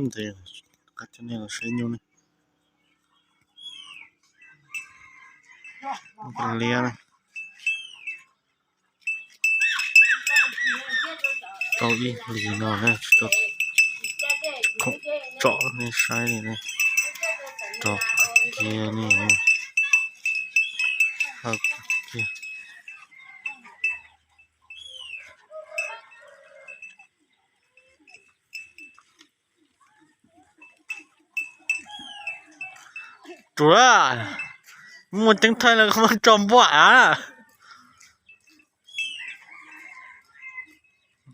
Ntev, qab coj nej los saib nyuj ne. Liab na. Tau ib hlis no na, tsis tau khoom tsom nej saib li ne. Rog kiag ne. Hawm kiag. Tsuav, muaj ceeb thaij los muab tso npuaj av.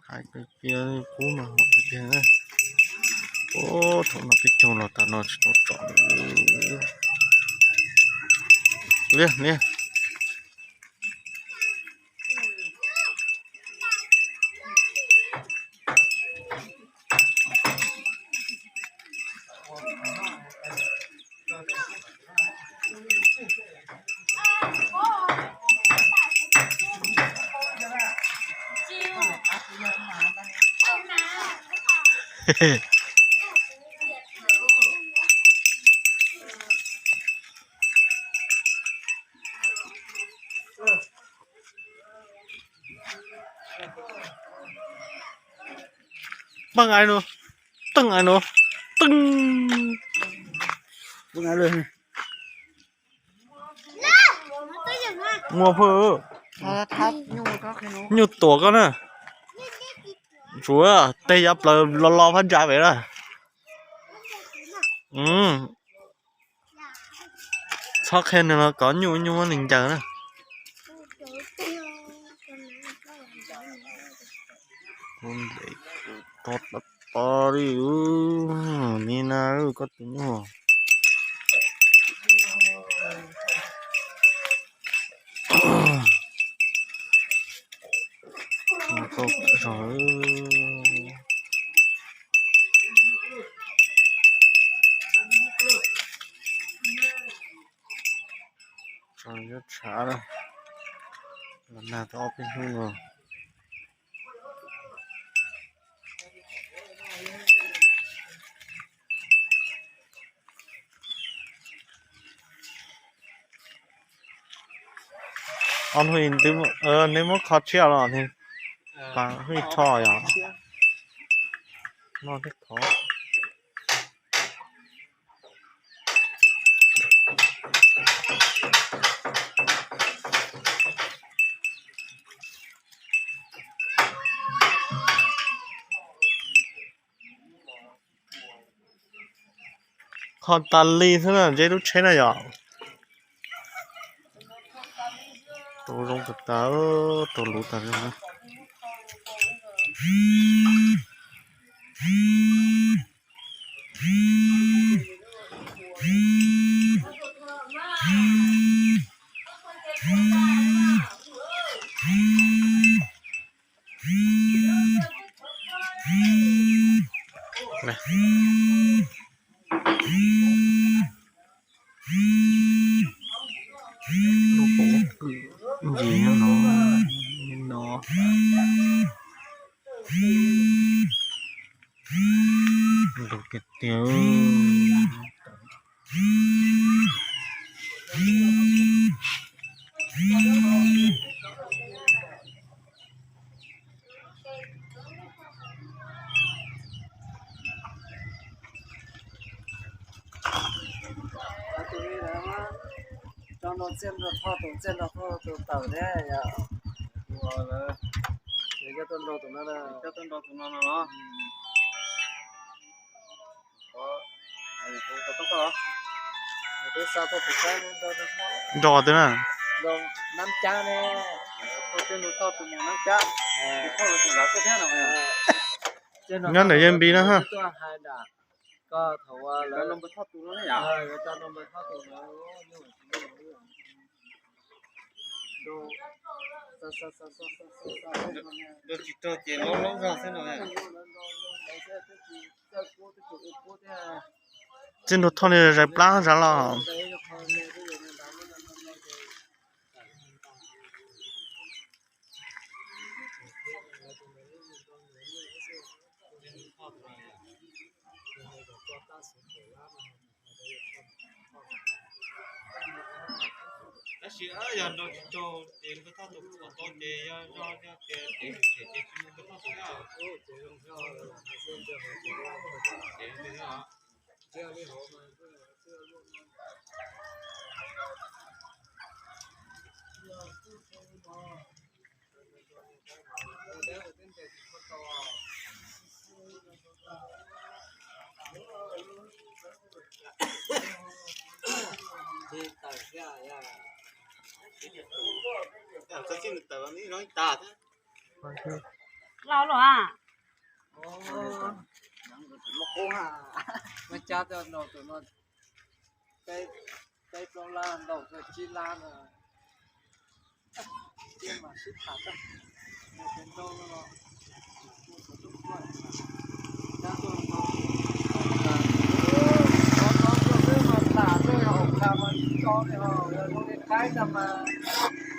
Hais tias qub no tiag. Thaum no peb caug los tas no tsis tau tsom. Liab, liab. Paj ai no, teej ai no, teej. Muaj phwj, nyuj tuam koj na. Tsuav tej yav plaws los los phab ntsa pem na. Txhob qhia nws los kov nyuj, nyuj muab nws ncaws na. Tog tag tog li, ni na koj tus nyuj. Koj zog. Tso nyob tshav na, los nag tau ob peb hnub no. Ob hnub neb muab kho tshiab los ne, pas hnub ib rho yog no thiab thov. Kho tas li xwb na, ntseb lub tsheb na yom. Rau zoo tas tas, rau luv tas zog na. Ntsis no, no. Nrug kiag tiag. Coj nrau txiaj nrau thoj tus txiaj nrau thoj tus tawm thiab yom. Ua lawv, coj tuaj nrau tus no na. Coj tuaj nrau tus no no los. Nrau twg na? Nab Cab ne. Nyob ntawm Yaj Npis na ha. Txiaj nrau thoj li zais plab zas los. Tsis yog nrau tsis raug ces npawg Thoj tus qhov tau ces yog zoo yog tias kev them ces tsis muaj npawg Thoj tus tau. Lau los a. Muab cab tuaj no tus no peb plaub lab, ntaus tuaj tsib lab no. Tiag mas sib tham tag, mus tes nrau no los, cab tuaj no, cab tuaj no, tuaj mas tham tuaj hauv kha mas tsis tso li ho, yog zoo li qaib ntag mas.